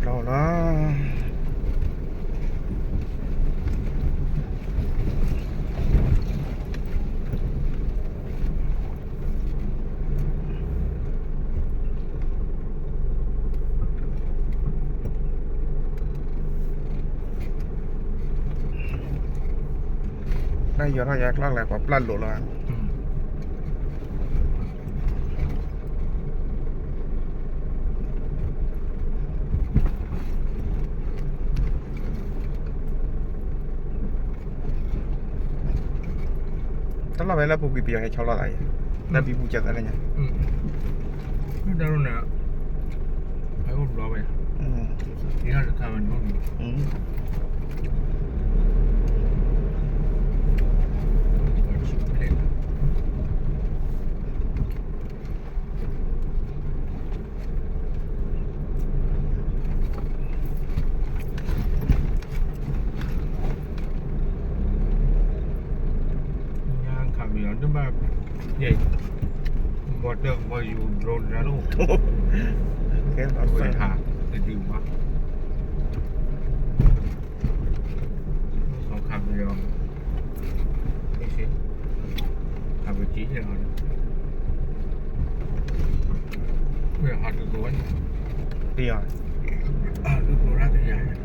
လီၤလီၤ. တၢ်ယီၤထီၣ်ယါကျီၢ်လဲၣ် ပှၤပျၢ်လိာ်လီၤ. တၢ်လီၢ်ဖဲလၢပူၤကွံာ်ပယီၤဟဲဆီလီၤသးယဲ, တၢ်ဘံဘူကၢသးလၢညါ, တၢ်န့ၣ် အအိၣ်ဘျီဝဲ, တၢ်တခါဝဲန့ၣ် ညါခးပယီၤတဘၣ်, ယဲၢ်, ဘီတၢ်ကဘီယူၤ drone တၢ်လီၤ, ကဲဘီဟး, တဒုဘၣ်, ခးပယီၤ, ခးပယီၤ, ဟးတကျိၤ, တယီၤ, တကျိၤရၣ်တယၤ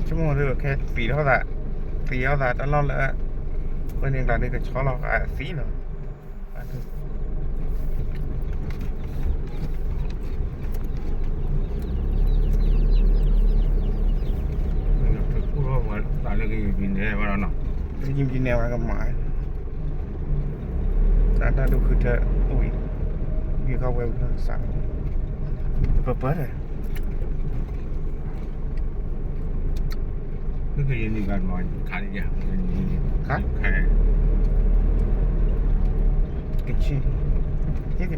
ဆိကမိၣ်ဒ်ခဲပံၤထီၣ်သး, ပံၤထီၣ်သးတၢ်လီၢ်လၢ, ဝဲန့ၣ်ကျါဒ်ကဆီလီၤအသံနီၤ. တၢ်လၢကယံၤပံၤနဲၣ်ဝဲနီၤ, ကယံၤပံၤနဲၣ်ဝဲကမၤ, တၢ်တၢ်ဒိၣ်ခုထၢအိၣ်အံၤ, ယကဝဲဝဲစး, ပပၢၢ်, ကယံၤနံၤဘၣ်မၤခးလံယၤ, ကဆ့, က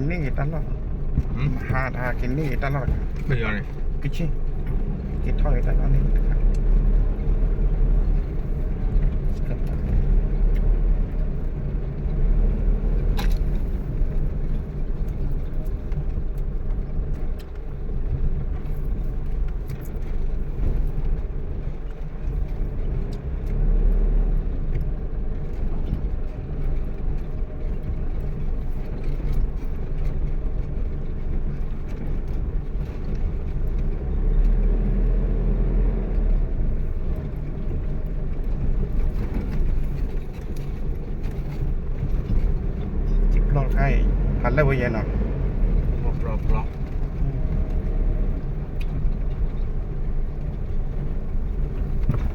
န့ၢ်က့ၤတၢ်လီၢ်, မဟါတဟါကန့ၢ်က့ၤတၢ်လီၢ်တခါ, ကဆ့, ကထီၣ်က့ၤတၢ်လီၢ်န့ၣ်တခါ. တဘျီတခါအံၤ ဟးလၢဝဲယဲနီၤ, ဘျီဘျီ ဘျီ ဘ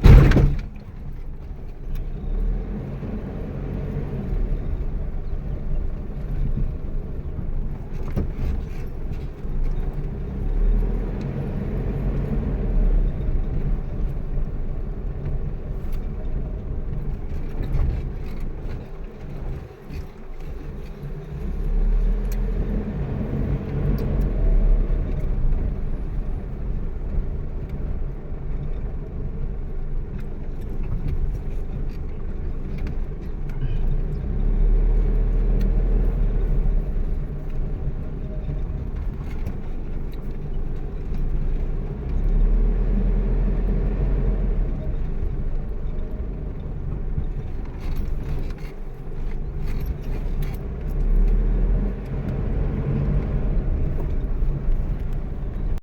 ျီ